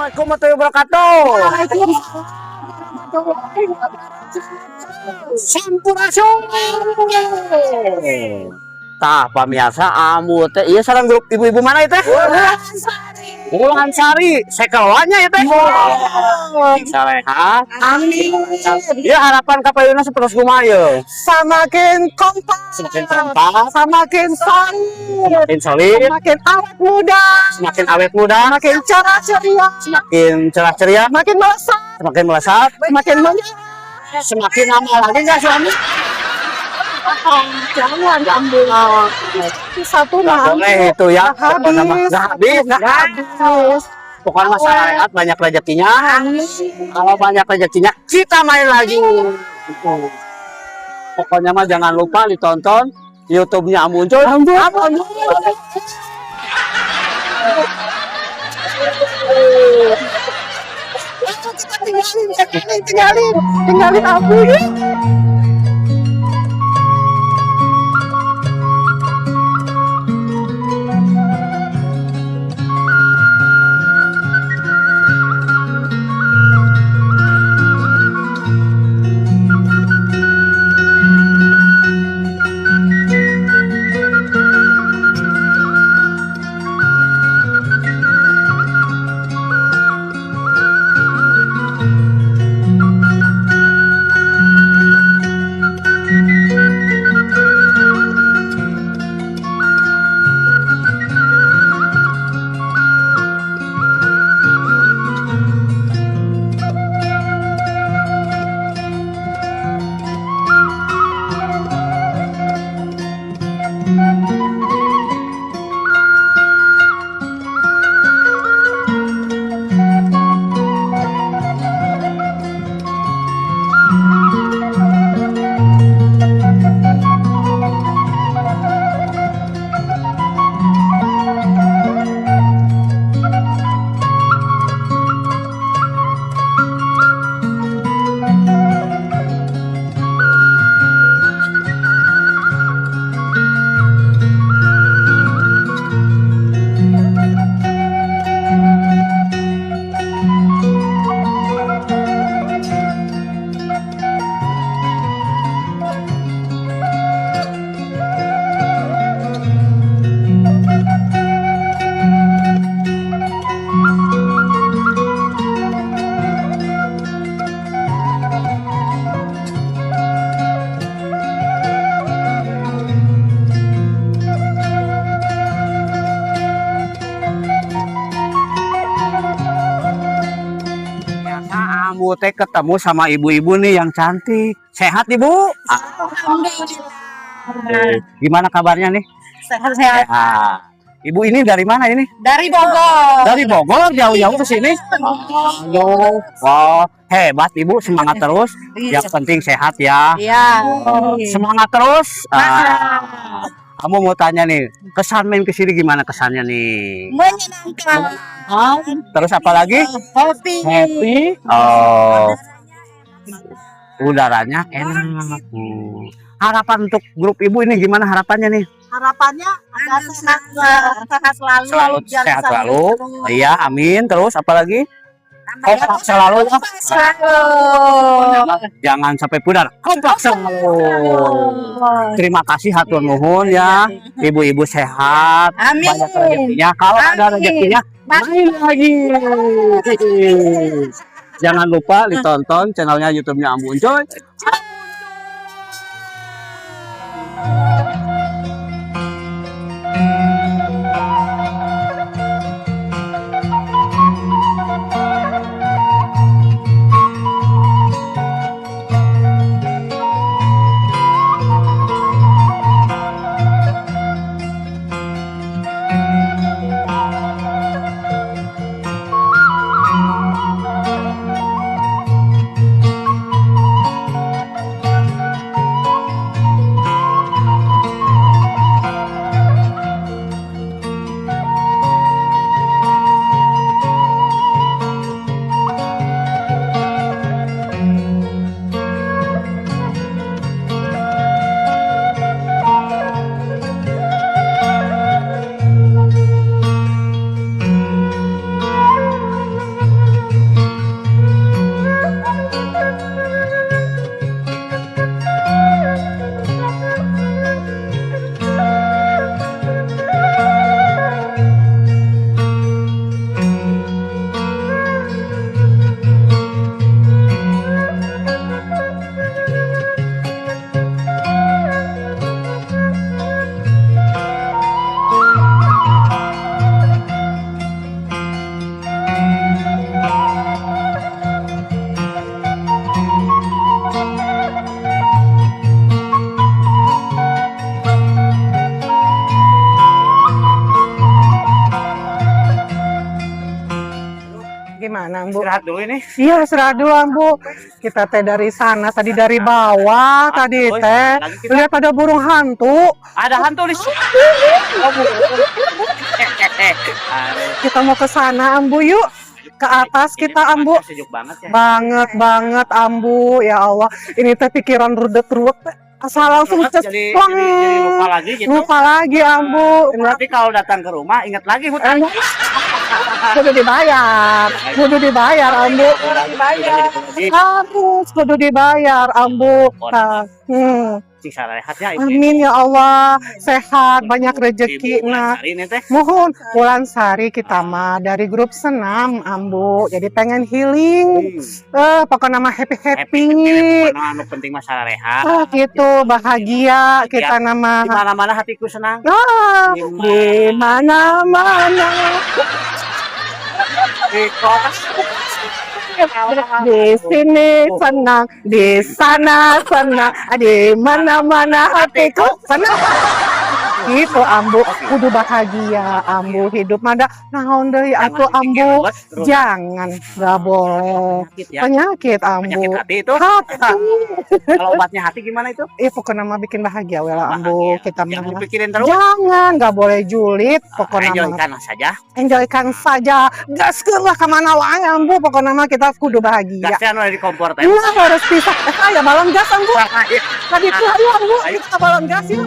Assalamualaikum warahmatullahi wabarakatuh. Sampurasun. Tah pamirsa, Ambu teh ieu sareng grup ibu-ibu mana itu teh? Wulan Sari, sekelanya ya teh. Saleha. Amin. Ya harapan kapayuna seperti kumaha ye? Semakin kompak, Semakin kompak, semakin solid, semakin solid, semakin awet muda, semakin awet muda, semakin cerah ceria, semakin cerah ceria, semakin melesat, semakin melesat, semakin menyala. Semakin lama lagi nggak suami? Jangan ambil satu Nggak mah. boleh itu ya. Nggak Pokoknya mah habis. nggak habis. Nggak habis. Pokoknya masalah sehat, banyak rezekinya. Kalau banyak rezekinya, kita main lagi. Pokoknya mah jangan lupa ditonton YouTube-nya Ambu Uncuy. Ambu. Ambu. Kita tinggalin, tinggalin, tinggalin, tinggalin Ambu ya. Biasa Ambu teh ketemu sama ibu-ibu nih yang cantik. Sehat, Ibu? Gimana kabarnya nih? Sehat-sehat. Sehat. Ibu ini dari mana ini? Dari Bogor. Dari Bogor jauh-jauh ke sini. Aduh, wow, hebat Ibu, semangat terus. Yang penting sehat ya. Iya. Semangat terus. Ah, kamu mau tanya nih, kesan main ke sini gimana kesannya nih? Menyenangkan. Terus apa lagi? Happy. Happy. Oh. Udaranya enak. Harapan untuk grup ibu ini gimana harapannya nih? Harapannya agar sehat, sehat selalu, Selalu biar sehat bisa selalu. terus. Iya, amin. Terus apa lagi? Kompak selalu ya. Selalu. Jangan sampai pudar. Kompak selalu. Terima kasih hatur nuhun ya. Ibu-ibu sehat. Amin. Banyak rezekinya. Kalau ada Amin. rezekinya, main lagi. Jangan lupa ditonton channelnya YouTube-nya Ambu Uncuy. Istirahat dulu ini. Iya, istirahat dulu, Ambu. Kita teh dari sana, tadi dari bawah, tadi Oi, teh. lagi kita- Lihat ada burung hantu. Ada hantu di sini. Oh, bu. Aduh, Kita mau ke sana, Ambu, yuk. Ke atas ini kita, Ambu. Sejuk banget ya. Banget banget, Ambu. Ya Allah, ini teh pikiran rudet-rudet. Asal langsung Terus cespleng. jadi lupa lagi gitu. Lupa lagi, Ambu. Tapi kalau datang ke rumah ingat lagi hutang. Kudu dibayar, kudu dibayar, Ambu. Dibayar. Harus kudu dibayar, Ambu. Nah, Cing sarehat ya ibu. Amin ya Allah, sehat, banyak rezeki. Ibu Nah, Sari ini teh. mohon Wulan Sari kita mah dari grup senam, Ambu. Jadi pengen healing, pokoknya mah happy happy. Pokoknya anu penting mah sarehat. Ah, gitu, bahagia kita nama. Di mana-mana hatiku senang. Ah, di mana-mana, Di kota. di sini senang, di sana senang, di mana-mana hatiku senang. Gitu, Ambu, kudu bahagia, Ambu, hidup mada naon deui atuh, Ambu. Terus Jangan, nggak boleh. penyakit ya. Penyakit, Ambu. Penyakit hati itu. Hati. Kalau obatnya hati gimana itu? Eh, pokoknya mah bikin bahagia we lah, Ambu. Bahagia. Kita Jangan mah. dipikirin terus. Jangan, nggak boleh julid. Pokoknya mah Enjoykan saja. enjoykan saja. Gaskeun lah kemana wae, Ambu. Pokoknya mah kita kudu bahagia. Gasnya anu ada di kompor teh. Iya, harus bisa. Eh, aya balon gas, Ambu. Tadi tuh, ayo, Ambu. Ayo. Kita balon gas yuk.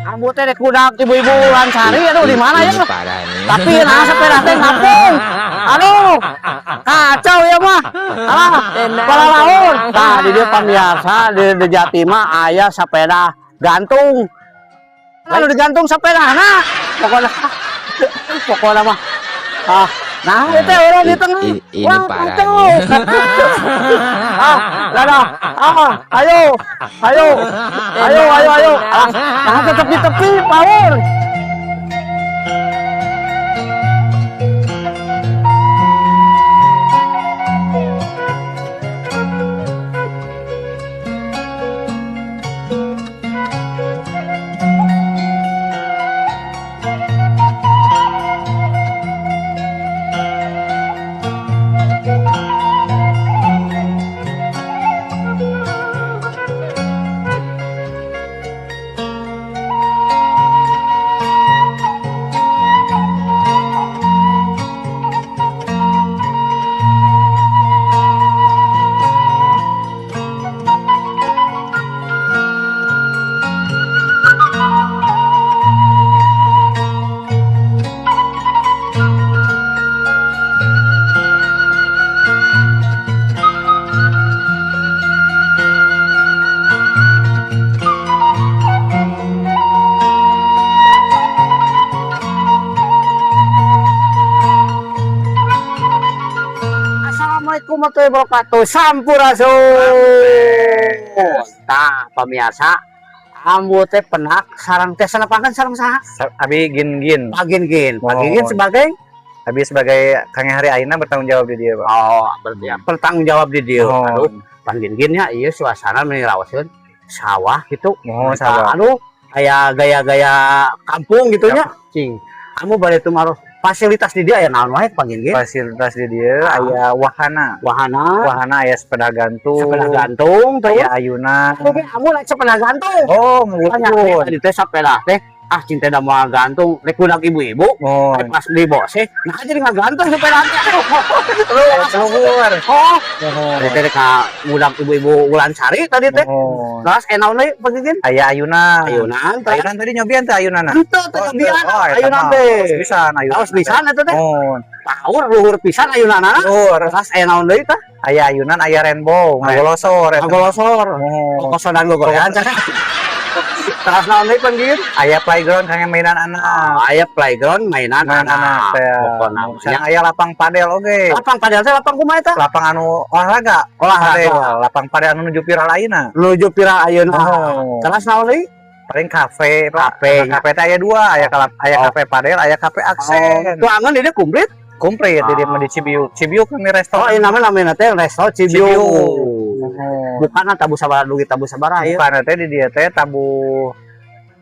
Ambu teh rek budak ibu-ibu Lansari aduh di mana ya? Ini parah nih. Tapi nah sepeda teh ngapung. Aduh, kacau ya mah. Alah, para laun. Tah di dieu pamiarsa di Jati mah aya sepeda gantung. Lalu digantung sepeda nah. Pokoknya pokoknya mah. Ah, nah itu orang di tengah. Ini Wah, parah kacau. nih. Ah, dadah. Ah, ayo. Ayo. Ayo, ayo, ayo. Ah, nah tetep di tepi, power. Assalamualaikum warahmatullahi wabarakatuh. Sampurasun. Tah, pemirsa, ambu teh penak sareng teh sanepangan sareng saha? Abi gin gin. Pagin gin. Pagin gin Oh. sebagai Abi sebagai Kang Hari Aina bertanggung jawab di dia, Pak. oh, berarti ya, bertanggung jawab di dieu. Oh. Aduh, pagin gin nya ieu suasana meni rawaseun sawah gitu. Oh, sawah. Aduh, kayak gaya-gaya kampung gitu nya. Cing. Kamu bade tumaros fasilitas di dia ya naon wae pagin gin? Fasilitas di dia aya wahana. Wahana, Wahana aya sepeda gantung. sepeda gantung terus. Aya ayunan. Kamu naik sepeda gantung. Oh, Banyak ngulur. tadi teh sepeda teh ah cinta dah mau gantung rek budak ibu-ibu Oh, rek pas di bose nah jadi nggak gantung sepeda teh. keluar. Oh, Oh. tadi teh ka budak ibu-ibu Wulan Sari tadi teh. Oh. Terus enaon deui pagigin? Aya ayunan. Ayunan teh. Ayunan tadi nyobian teh ayunan. Henteu teh nyobian Oh, eta ayunan mah. teh. Aos pisan ayunan. Aos pisan eta teh. Oh, Power luhur pisan ayunanana. luhur. Terus aya naon deui tah? Aya ayunan, aya rainbow, ngagolosor. Eta. Ngagolosor. Oh. Kokosodan gogorean cenah. Terus naon deui, Kang Gigin? Aya playground kangge mainan anak. Oh, aya playground mainan Mainan anak anak. teh. Pokona Sareng aya lapang padel oge. Lapang padel teh lapang kumaha eta? Lapang anu olahraga. Olahraga. Padel, lapang padel anu nuju viral ayeuna. Nuju viral ayeuna. Oh. Terus naon deui? Paling kafe, Pak. Kafe. Kafe teh aya dua, aya kafe padel, aya kafe aksen. Tuh angan ini komplit. Komplit di di Cibiuk. Cibiuk kami restoran. Oh, ini namanya namanya teh resto Cibiuk. Cibiuk. Oh. Bukan tabuh sabaraha dugi tabuh sabaraha ieu? Bukan teh di dieu teh tabuh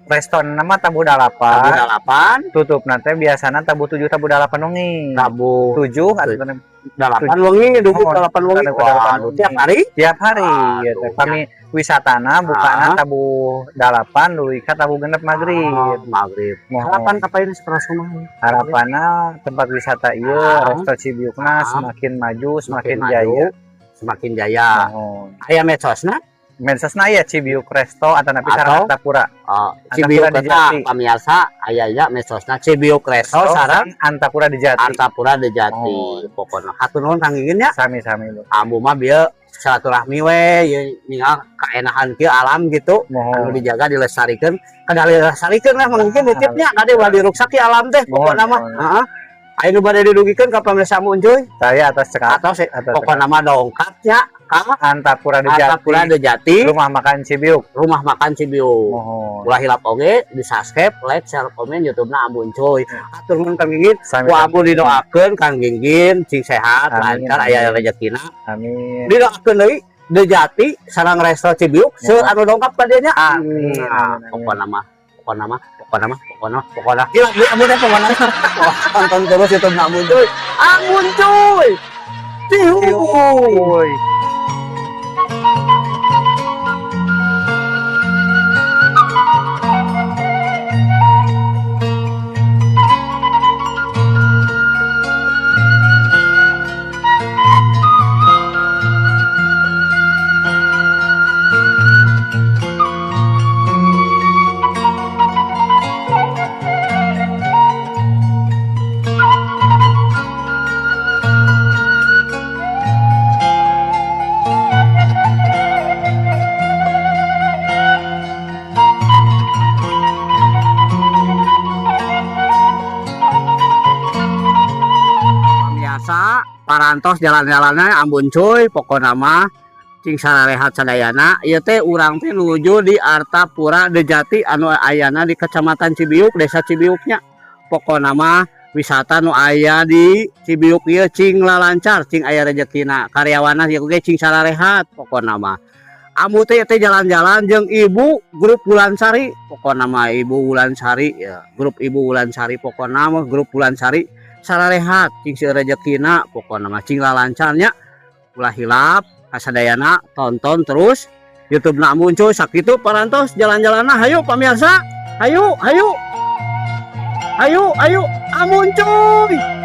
restoran nama tabuh Tabuh 8, 8, tutup nanti biasana tabuh 7 tabuh 8 wengi. Tabuh 7 atau 8 wengi, dugi Oh, 8 wengi. tabuh 8 Waduh, tiap hari? Tiap hari ya teh. Aduh, Kami wisatana bukana tabuh 8 dugi ka tabuh 6 maghrib. Oh, maghrib. Mohon. Harapan kapain setelah rumah? Harapanna tempat wisata ieu resto Cibiukna semakin maju, semakin maju, jaya. Semakin jaya. Mohon. Aya medsosna? Medsosna aya Cibiuk Resto atau napi Atau? sareng Antapura. Oh, Cibiuk Antapura di eta Jati. pamiarsa aya ya medsosna Cibiuk Resto sareng Antapura di Jati. Antapura di Jati. Oh. Pokona hatur nuhun, Kang Gigin, ya. Sami-sami, Bu. Ambu mah bieu silaturahmi we ieu ningal kaenahan kieu alam gitu. Anu Mohon. dijaga, dilestarikan, kada dilestarikan lah mungkin nitipnya kade ulah diruksak ki alam teh pokona mah. Mohon. Heeh. Aya nu bade didugikeun ka pamirsa Muncuy? Saya atas cekap Atau atas pokona mah dongkapnya ka Antapura di Jati. Antapura di Jati, Rumah makan Cibiuk. Rumah makan Cibiuk. Mohon. Ulah hilap oge di subscribe, like, share, komen YouTube-na Ambun Cuy. Atur nuhun, Kang Gigin. Sami. Ku Ambu didoakeun Kang Gigin cing sehat, Amin. lancar, aya rezekina. Amin. Didoakeun deui De Jati sareng Resto Cibiuk seueur anu dongkap ka dieu nya. Amin. Nah, Amin. pokona mah, pokona mah, pokona mah, pokona mah, pokona. Gila, beli Ambun teh pokona. Tonton terus YouTube Ambun Cuy. Ambun Cuy. Cihuy. Woi. Biasa parantos jalan-jalannya Ambun Cuy, pokona mah cing sararehat sadayana. Ieu teh urang teh nuju di Artapura Dejati anu ayana di Kecamatan Cibiuk, Desa Cibiuknya. Pokona mah wisata nu aya di Cibiuk ieu cing lalancar, cing aya rezekina, karyawanna ieu ge cing sararehat. Pokona mah Ambu teh teh jalan-jalan jeung ibu grup Wulansari, pokona mah ibu Wulansari ya, grup ibu Wulansari, pokona mah grup Wulansari sararehat, cing seueur rezekina, pokona mah cing lalancarnya. Ulah hilap kasadayana tonton terus YouTube na muncul. Sakitu parantos jalan-jalanna. Hayu pamirsa, hayu, hayu, hayu, hayu, Amun Cuy.